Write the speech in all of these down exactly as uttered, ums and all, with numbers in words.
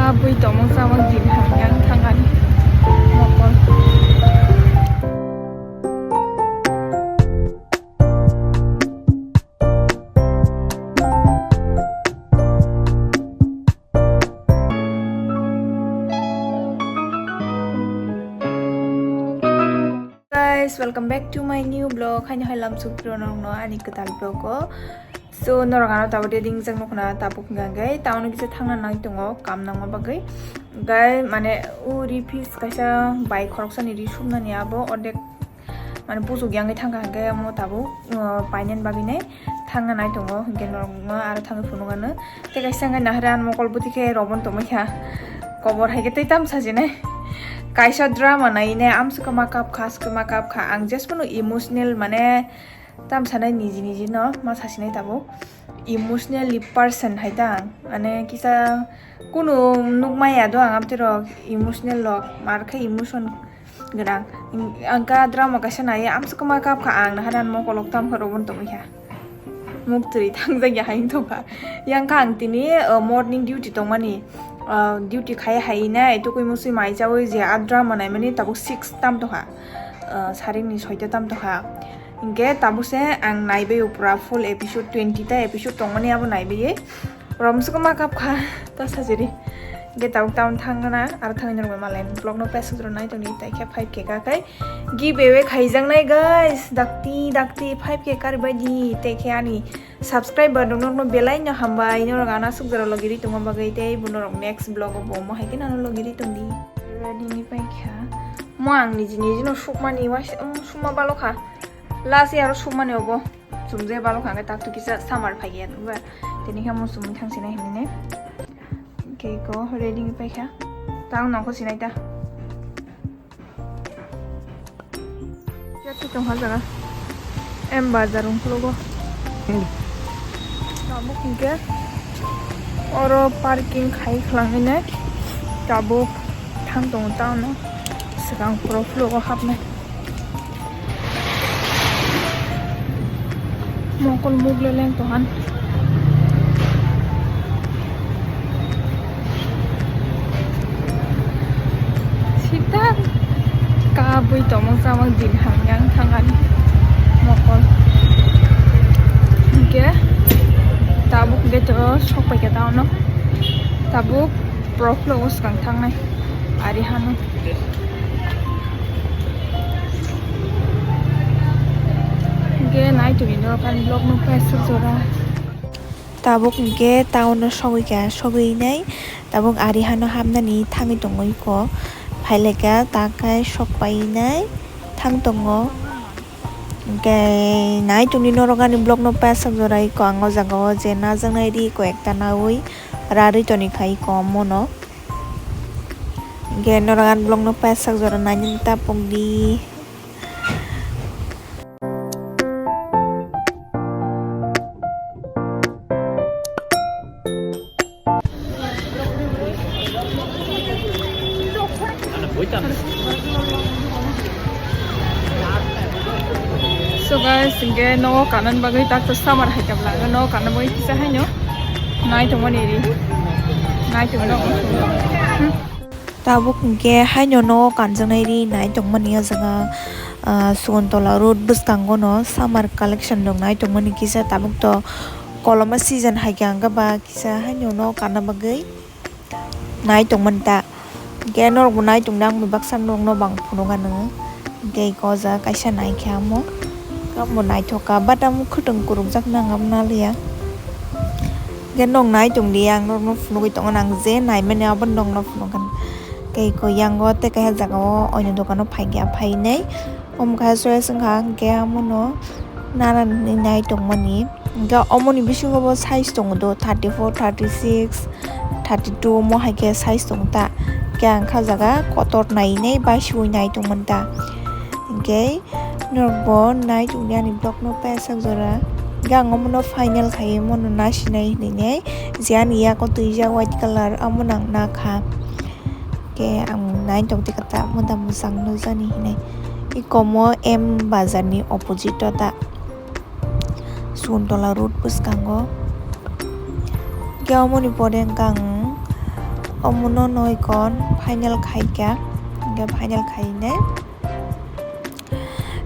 Abui tongmung chamung din hamya wng thangani mokol. Guys, welcome back to my new vlog. Haino hai lamsuk rok no ani kwtal vlog o. So norok ano tabuk ready wngjak nukna tabuk hwnkha hwnkhe town o kisa thangna nai tongo kam nangma bagwi. Hwnkhe mane o ri fees kaisa bai khoroksani ri sumnani abo ordek mane puchuk yangwi thangkha hwnkhe omo tabuk, uh, painani bagwi nai thangna nai tongo hwnkhe norokno aro thangwi phunukgano. Tei kaisa hwnkhe nahari ani mokol bwtwi khe robon tongmani kha. Kobor hai khe tei tam sajinai. Kaisa drama nai ne amswkma kap kha, swkma kap kha. Ang just phano emotional mane tam sanai niji niji no ma sasinai tabuk. Emotionally person hai ta ang. Mane kisa kunu nukmaya do ang amtwi rok emotional rok. Mar khe emotion gwnang. Ang ka drama kaisa nai, amswkma kap kha ang, nahari ani mokol o tam kha robon tongwi kha. Muk twi thangjak ya hai wng tongkha. Yang kha ang tini, uh, morning duty tongmani, uh, duty khai hai nai, tukui musui mai chaui je a drama naimani tabuk six tam tongkha, uh, saringni soita tam tongkha. Hingke tabuk se ang naibai o pura full episode twenty ta episode tongmani abo naibai. Romswkma kap kha ta sajiri. Hingke tabuk town thangna aro thangwi norok malai vlog no pesuk rw nai tongdi tai khe five K ka kai giveaway khaijaknai guys, dakti dakti five K karibai di tei khe ani subscriber rok no belai no hambai norok ano aswk jora logi ri tongma bagwi tei bo norok next vlog o bo omo hai khe nano logi ri tongdi. Ready ni pai kha mo ang niji niji no sukmani waisa sukma balo kha. Last year o sumani obo. Sumje balo kha hwnkhe tak to kisa summer phai ya ba. Tini khe mo sumui thang sinai hinwi ne. Hwnkhe ko ready ni paikha. Tang nongkho sinai ta. Ya tu tong ha jaga. M bazar ungklogo. Tabuk hwnkhe oro parking khai khwlangwi nai. Tabuk thang tongo town o. Swkang pro flogo hapnai. Mokol muk le leng tohan. Sita kabui tongmung chamung din hamya wng thangani mokol. Hingke tabuk hingke to sok paikha ta ono. Tabuk pro flogo swkang thangnai ari hano. Hingke nai tongwi norok ani vlog no paisuk jora. Tabuk hingke town o sogwi kha, sogwi nai tabuk ari hano hapnani thangwi tongwi kho. Phailaikha ta khe sok pai nai thang tongo. Hingke nai tongdi norok ani vlog no paisuk jora iko ang o jaga o je najaknai ri iko ekta nawi rarwi toni khai iko omono. Hingke norok ani vlog no paisuk jora nainani ta pokdi. So guys, hingke nogo kanan bagwi tak to summer hai kabla, nogo kanan bagwi kisa haino nai tongmani ri, nai tongmani. Tabuk hingke haino nogo kanjaknai ri nai tongmani o jaga, ah, Sugontola road bwskango no summer collection rok nai tongmani kisa tabuk to koloma season hai khe ang khe ba kisa haino nogo kanna bagwi nai tongmani ta hingke norok bo nai tongdi ang bai baksa norok no bang phunukha nw hingke iko o jaga kaisa nai khe amo. Amo naithok kha, but amo khwtwng kwrwkjak nang amo naliya. Hingke nog nai tongdi, ang norokno phunugwi tongo, ang je naimani abo nogno phunukgwno. Tei koi yango tei kaisa jaga o oino dogano phaikha, phainai omo kaisa choice wngkha, hingke amono nana hinwi nai tongmani. Hingke omoni bisingo bo size tongo do, thirty four, thirty six, thirty two omo hai khe size tongo ta. Hingke ang kha jaga kotor nainai baisiwi nai tongmani ta. Hingke norok bo nai tongdi ani vlog no paisa jora. Hingke ang omo no final khai omo no nasinai hinui nai je ani yago twijak white colour omo no ang nakha. Hingke ang nai tongdi kata moda mwchang nukjani hinui. Iko omo M bazar ni opposite o ta. Sugontola road bwskango. Hingke omoni pore hingke ang Omono noi kon final khaikha, hingke final khainai.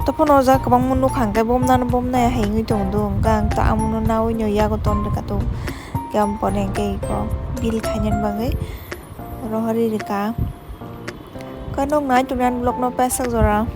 Tophano o jaga kwbangma nukha hingke bomnano bomnai hai wngwi tongdo, hingke ang ta amono naui no yago ton rwkha tongo, hingke ang pore hingke iko bill khainani bagwi rohorwi rwkha. Khe nwng nai tongmani vlogno paisa jora.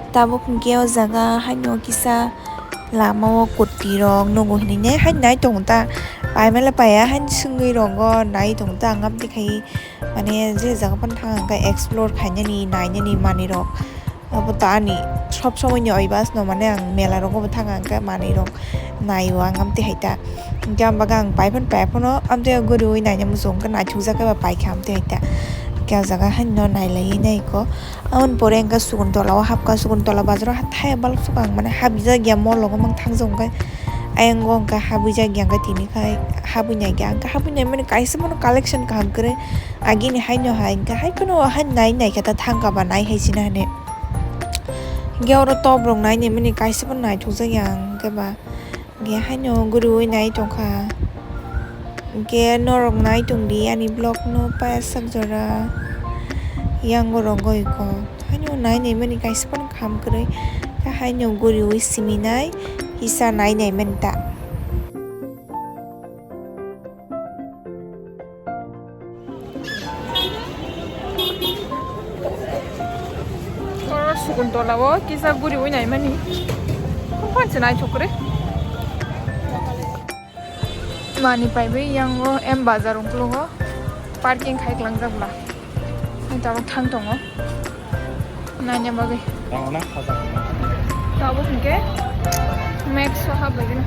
Tabuk hingke o jaga haino kisa lama o kwtwi rok nugo hinui ne haino nai tongo ta, paimale paiya haino swngwi rogo nai tongo ta, ang amtwi khai mane je jaga phano thang ang khe explore khainani nainani manwi rok. Abo ta ani sob somoi ni oibas no, mane ang mela rogo bo thang ang khe manwi rok nai o ang amtwi hai ta. Hingke ang baga ang pai phano pai phano amtwi guriui naina muchung khe naithok jak khe ba pai kha amtwi hai ta. Hingke o jaga haino nailaiwi nai kho. Aboni pore hingke Sukuntola o hapkha, Sukuntola bazar o hathai balok sukha ang mane habjak ya mall rogo mang thang jak hingke ayang o hingke habwi jak ya hingke tini khai habwi nai khe hingke habwi nai mani kaisa mano collection kaham kwrwi agini haino hai hingke hai phano hai nai nai khe ta thang kha ba nai hai sina hane. Hingke oro top rok nai nai mani kaisa phano naithok jak ya hingke ba. Hingke haino guriui nai tongkha. Hingke norok nai tongdi ani vlog no paisa jora. Yang o rogoi ko. Haino nai nai mani kaisa phano kaham kwrwi. Khe haino guriui simi nai kisa nai nai mani ta. Oro Sukuntola o kisa guriui naimani. Kung phan se naithok kwrwi. Mani paibai yang o M Bazar ungkulungo parking khai klangjak bla. Ang tabuk thang tongo. Naina bagwi. Tabuk hingke Max o hap bagwi no.